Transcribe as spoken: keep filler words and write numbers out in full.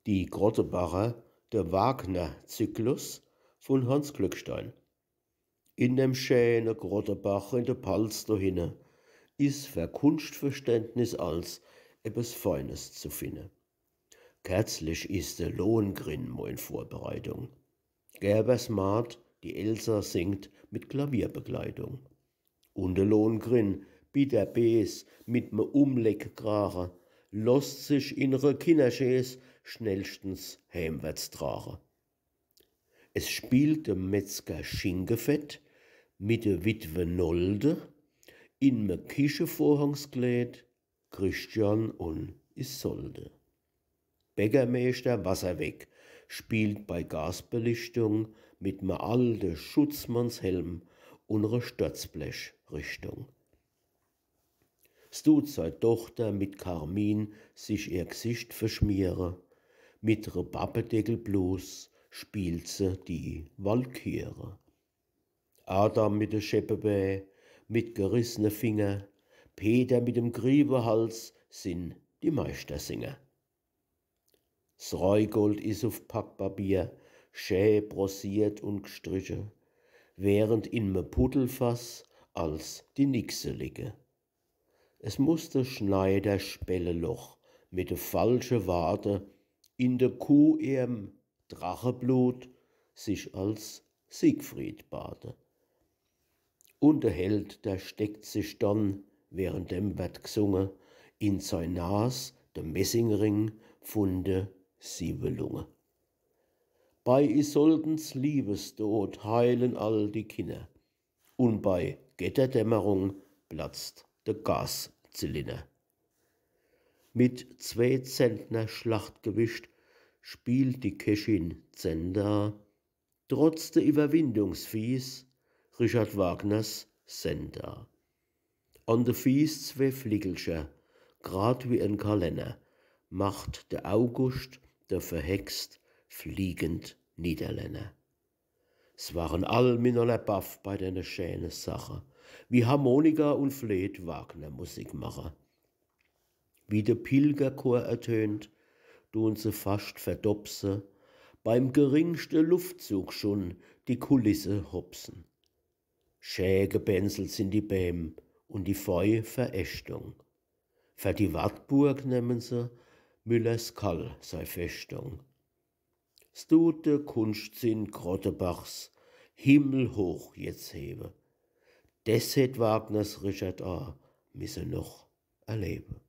Die Krottebacher, de Wagner-Zyklus vun Hanns Glückstein. In dem schäne Krottebach in de Palz dohinne is fer Kunschtverständnis als eppes Feines zu finne. Kerzlich is de Lohengrin mo in Vorbereitung. Gerbers Maat, die Elsa singt mit Klavierbegleitung. Un de Lohengrin, bitterbees, mit me Umleckkrage, losst sich in re Kinnerschees schnellstens hemwärts trage. Es spielt de Metzger Schinkefett mit de Witwe Nolde in me Kischevorhangskleed Christian un Isolde. Bäckermeeschter Wasserweg spielt bei Gasbelichtung mit me alde Schutzmannshelm un re Sturzblechrichtung. S dut sei Tochter mit Karmin sich ihr Gsicht verschmiere, mit re Pappedeckelblus spielt se die Walküre. Adam mit de Scheppebää, mit gerissne Finger, Peter mit dem Griewehals sin die Meistersinger. S Reigold is uf Packpapier schä brossiert un gstriche, während in me Puddelfass als die Nixe ligge. Es muss de Schneider Spelleloch mit de falsche Wade in de Kuh ihrem Dracheblut sich als Siegfried bade. Un de Held, der steckt sich dann, währenddem werd gsunge, in sei Nas de Messingring vun de Siwwelunge. Bei Isoldens Liebestod heilen all die Kinner. Un bei Getterdämmerung platzt de Gaszylinder. Mit zwee Zentner Schlachtgewicht spielt die Keschin Zenda, trotz de Iwwerwindungsfieß, Richard Wagners Senda. An de Fieß zwee Flickelcher, grad wie en Kalenner, macht de Auguscht, de verhext, fliegend Niederlänner. S waren all miteinander baff bei dene schäne Sache, wie Harmonika un Fleet Wagner Musik mache. Wie de Pilgerchor ertönt, dun se fascht verdopse, beim geringschte Luftzug schun die Kulisse hopse. Schä gebänzelt sin die Bääm un die Fei Verächtung. Fer die Wartburg nemmen se Müllers Kall sei Festung. S dut de Kunschtsinn Krottebachs himmelhoch jetzt hewe. Des hett Wagners Richard a misse noch erlewe.